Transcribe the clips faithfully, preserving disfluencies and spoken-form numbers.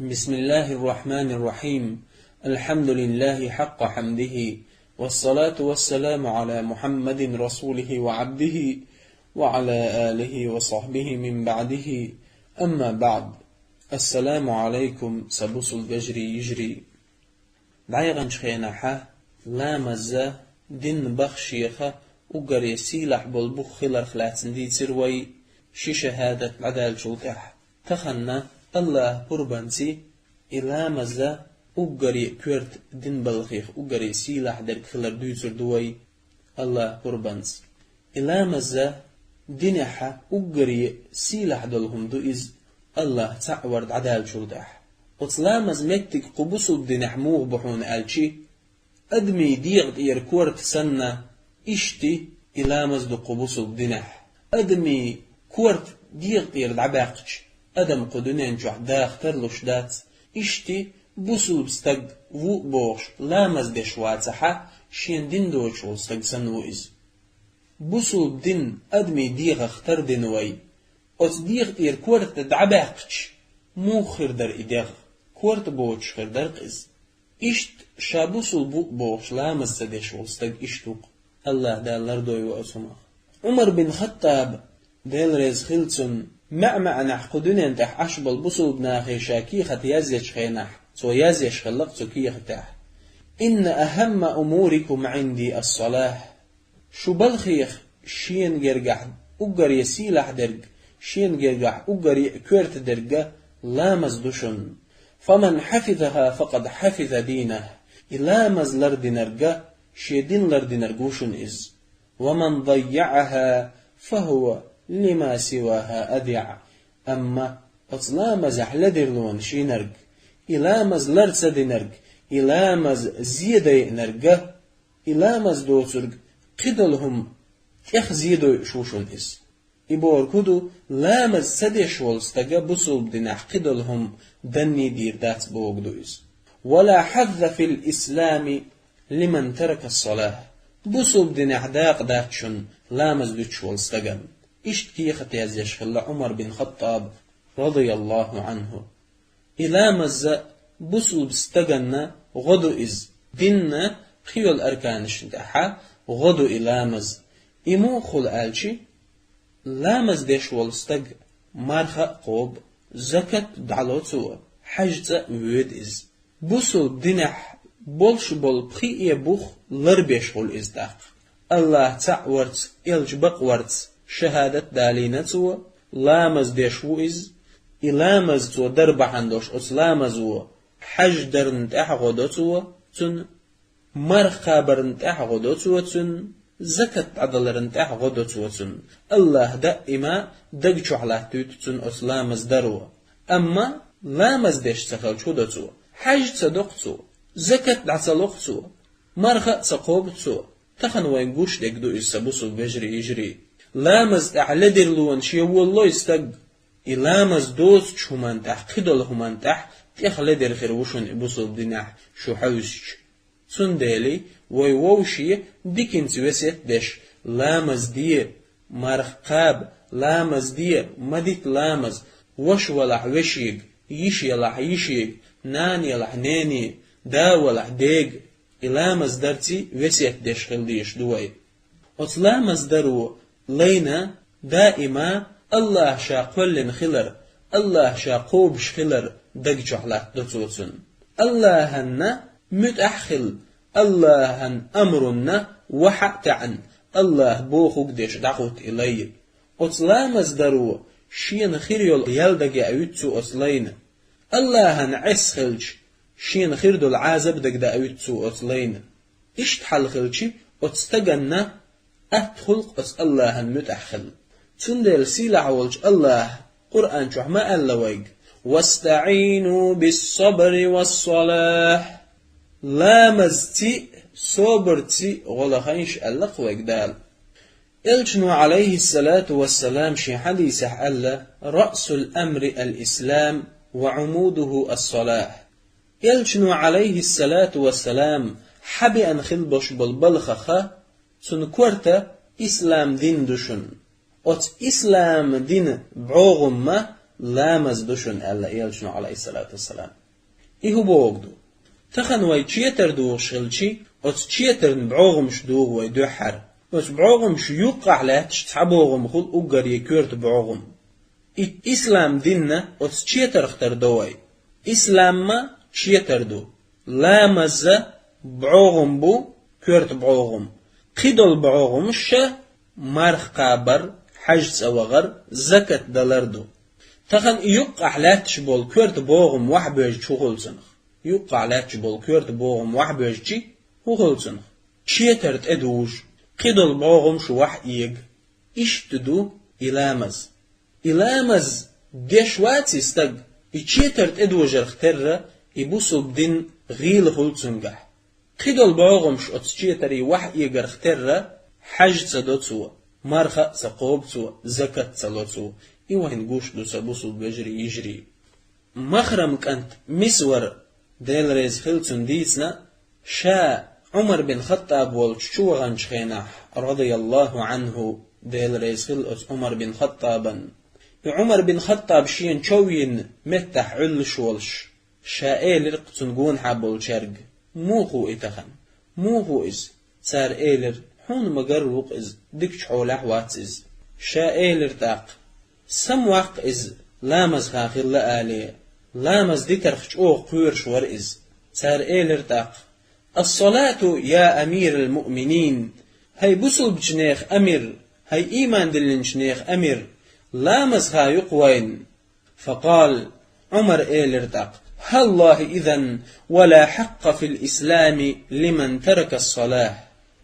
بسم الله الرحمن الرحيم. الحمد لله حق حمده، والصلاة والسلام على محمد رسوله وعبده، وعلى آله وصحبه من بعده. أما بعد. السلام عليكم, са бусулба вежарий, йижарий. ДӀаяханчу хенахь ламаз дин бахшеха уггаре сийлахь болу бух хиларх лаьцна дийцира вай ши шахӀадат дӀадаьллачул тӀаьхьа. Таханна Аллаха пурбанций и ламаз уггаре коьрта дин балхех уггаре сийлахь дерг хилар дуьйцур ду вай Аллаха пурбанца. И ламаз динехь уггаре сийлахь долу хӀума ду иза, Аллах цхьаъ вар дӀадаьллачул тӀаьхьа. Оцу ламаз меттиг кху бусулба динехь муха бу хьуна аьлчи, адамийн дегӀа тӀера корта санна, ишти и ламаз ду кху бусулба динехь. Адамийн корта дегӀа тӀера дӀабаьккхича, адам кху дуьнен чохь даха тарлуш дац, ишти бусулба стаг ву а бохуш, ламаз деш вацахьа, шен дин доцуш волу стаг санна ву иза. Бусулба дин адамийн дегӀах тардина вай. Оцу дегӀа тӀера корта дӀабаьккхича, муха хир дара и дегӀ? Корта боцуш хир дара-кх иза. Иштта ша бусулба ву а бохуш ламаз ца деш волу стаг иштта ву-кх. Аллаха Дала лардойла оцу хӀумах. Ӏумар бин Хаттаб, Дела реза хила цунна, маьӀ-маьӀнехь кху дуьнен тӀехь Ӏаш болу бусулба нахе ша кехат язъечу хенахь, цо язъеш хилла-кх цу кехатехь: «Инна ахамма умурикум Ӏинди ас-салах». Шу балхех шена гергахь уггаре сийлахь дерг, шена гергахь уггаре а коьрта дерг ламаз ду шуна. «Фаман хафизаха, факъад хафиза динах». И ламаз лардинарг шен дин лардинарг ву шуна иза. «Ва ман дайяъаха, фа хӀува лима сиваха адиъ». Амма оцу ламазехь ледарлонаш йинарг, и ламаз лар ца динарг, и ламаз зе дайинарг, и ламаз доцург кхидолу хӀума тӀех зе дойуш ву шуна иза. И бохург хӀун ду, ламаз ца деш волу стага бусулба динехь кхидолу хӀума данний дийр дац бохург ду иза. «Ва ла хьазза фил ислами лиман тарака ас-салах». Бусулба динехь дакъа дац шуна ламаз дуьтуш волу стагана. Иштта кехат язъеш хилла Ӏумар бин Хаттаб, радияллаху Ӏанху. И ламаз бусулба стаганна гӀо ду иза. Динна кхийолу арканашна тӀехьа гӀо ду и ламаз. И муха хуьлу аьлчи, ламаз деш волу стаг марха а кхобу, закат а дӀало цо, хьаьжцӀа а воьду иза. Бусулба динехь болуш болу пхиъе бух ларбеш хуьлу иза тӀаккха. Аллах цхьаъ варца, элча бакъ варца шахадат далийна цо, ламаз деш ву иза, и ламаз цо дар бахьана долуш оцу ламазо хьаьж дарна тӀаьхьа гӀо до цо цунна, марха кхабарна тӀаьхьа гӀо до цо цунна, закат дӀадаларна тӀаьхьа гӀо до цо цунна. Аллах даима даг чохь латтуьйту цунна оцу ламаз даро. Амма ламаз деш ца хилча хӀун до цо? Хьаьж ца доккху цо, закат дӀа ца локкху цо, марха а ца кхобу цо. Тахана вайн гуш дерг ду иза, сан бусулба вежарий, йижарий. Ламаз тӀехь ледарлонаш ян воллой стаг, и ламаз доцучу хӀуманна тӀехь, кхидолу хӀуманна тӀехь тӀех ледара хир ву шуна и бусулба динехь шу хьаьвсича. Цундела вай вовше диканца весет деш, ламаз де, марха кхаба, ламаз де, ма дита ламаз, ваша валахь вешега, йиша ялахь йишега, нана ялахь нене, да валахь дега, и ламаз дарций весет деш хила дезаш ду вай. Оцу ламаз даро лайна даима Аллах ша кхоьллина хилар, Аллах ша кхобуш хилар даг чохь латтадо цо цунна. Аллаханна муьтӀахь а хилла, Аллахан амрунна вахьа а таьӀна, Аллах бохург деш дӀахӀутту и лай. Оцу ламаз даро шена хир йолу ял дагаяуьйту цо оцу лайна. Аллахана Ӏеса хилча, шена хир долу Ӏазаб дагадауьйту цо оцу лайна. Иштта хьал хилчи, оцу стаганна атта хуьлу-кх оцу Аллахана муьтӀахь хила. Цундела сийлахь волчу Аллаха Къуръан чохь ма аьлла вайга: «ВастаӀину бис-сабри вас-салах». Ламазций, собарций гӀо лахайша аьлла-кх вайга Дала. Элчано, Ӏалайхиссалату вассалам, шен хьадисехь аьлла: «Раъсул амри ал-ислам ва Ӏумудуху ас-салах». Элчано, Ӏалайхиссалату вассалам, хьабеана хила беш болу балхаха, цунна корта ислам дин ду шуна. Оцу ислам дина бӀогӀамма ламаз ду шуна», — аьлла элчано, Ӏалайхиссалату вассалам. И хӀун бохург ду? Тахан вай четар духуш хилча, оцу четарна бӀогӀамаш дугӀу вай дуьххьара. Оцу бӀогӀамаш юккъахь лаьтташ цхьа бӀогӀам хуьлу, уггаре коьрта бӀогӀам. И ислам динна оцу четарх тардо вай. Ислам ма четар ду. Ламаз бӀогӀам бу, коьрта бӀогӀам. Кхидолу бӀогӀамаш ша марха кхабар, хьаьж цӀа вахар, закат далар ду. Тахан и юккъахь лаьтташ болу коьрта бӀогӀам вахь боьжча хӀун хуьлу цунах? Юккъахь лаьтташ болу коьрта бӀогӀам вахь боьжча хӀун хуьлу цунах? Четар тӀедужу, кхидолу бӀогӀамаш вахь эга. Иштта ду и ламаз. И ламаз деш ваций стаг, и четар тӀедожарх терра, и бусулба дин гӀийла хуьлу цуьнгахь. Кхидолу бӀогӀамаш оцу четарий вахь эгарх терра, хьаьж ца до цо, марха а ца кхобу цо, закат ца ло цо. И вайна гуш ду, сан бусулба вежарий, йижарий. Махрам кӀант Мисвар, Дела реза хила цунна, дийцина, ша Ӏумар бин Хаттаб волчу чу ваханчу хенахь, радияллаху Ӏанху, Дела реза хила оцу Ӏумар бин Хаттабан. И Ӏумар бин Хаттаб шена чов йина меттахь Ӏуьллуш волуш, ша элира-кх цунна гонахьа болчаьрга: «Муха ву и тахана? Муха ву иза?» Цара элира: «Хьуна ма-гарра ву-кх иза, дикачу хьолехь вац иза». Ша элира тӀаккха: «Самаваккха иза, ламазха хилла», — алий. Ламаз дитарх чӀогӀа кхоьруш вара иза. Цара элира тӀаккха: «Ас-салату, я амирал муъминин! ХӀай бусулбачу нехан амир, хӀай ийман диллинчу нехан амир, ламазха ю-кх вайна!» Факъал, Ӏумар элира тӀаккха: «ХӀаллахи изан, ва ла хьакъа фил ислами лиман таракас-салах».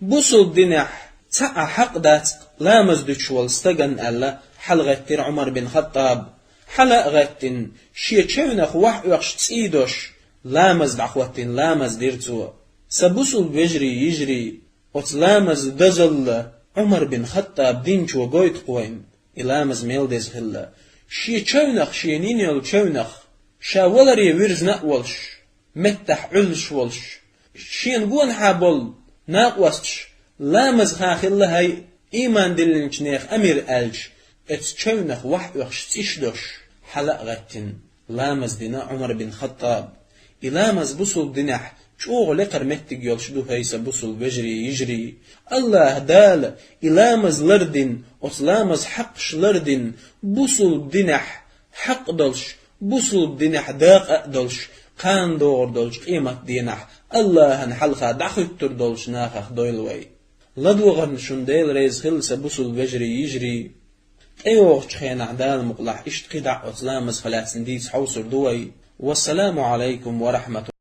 Бусулба динехь цхьа а хьакъ дац ламаз дуьтуш волу стагана аьлла, хьалагӀеттира Ӏумар бин Хаттаб. Хьала а гӀеттина, шен чевнах вахь оьхуш цӀий дош, ламаз дӀахӀоттийна, ламаз дира цо. Сан бусулба вежарий, йижарий, оцу ламаз дозалла Ӏумар бин Хаттаб динчо гойту-кх вайна, и ламаз мел деза хилла. Шен чевнах, шена йина йолу чевнах, ша валаре вирзина а волуш, меттахь Ӏуьллуш волуш, шена гонахьа болу накъосташ: «Ламазха хилла хӀай, ийман диллинчу нехан амир», — аьлча, оцу чевнах вахь оьхуш цӀиш дош, хьала а гӀеттина, ламаз дина Ӏумар бин Хаттаб. И ламаз бусулба динехь чӀогӀа лекхара меттиг йолуш ду, хӀай сан бусулба вежарий, йижарий. АллахӀ Дала и ламаз лардина, оцу ламаз хьакъаш лардина, бусулба динехь хьакъ долуш, бусулба динехь дакъа а долуш, кхана догӀур долчу къематденахь АллахӀан хьалха дӀахуьттур долчу нахах дойла вай. ЛадогӀарна шуна, Дела реза хила, сан бусулба вежарий, йижарий. ТӀейогӀучу хенахь, Дала мукъалахь, иштта кхидӀа а оцу ламазах лаьцна дийца хьовсур ду вай. Вассаламу Ӏалайкум ва рахьматуллахӀ.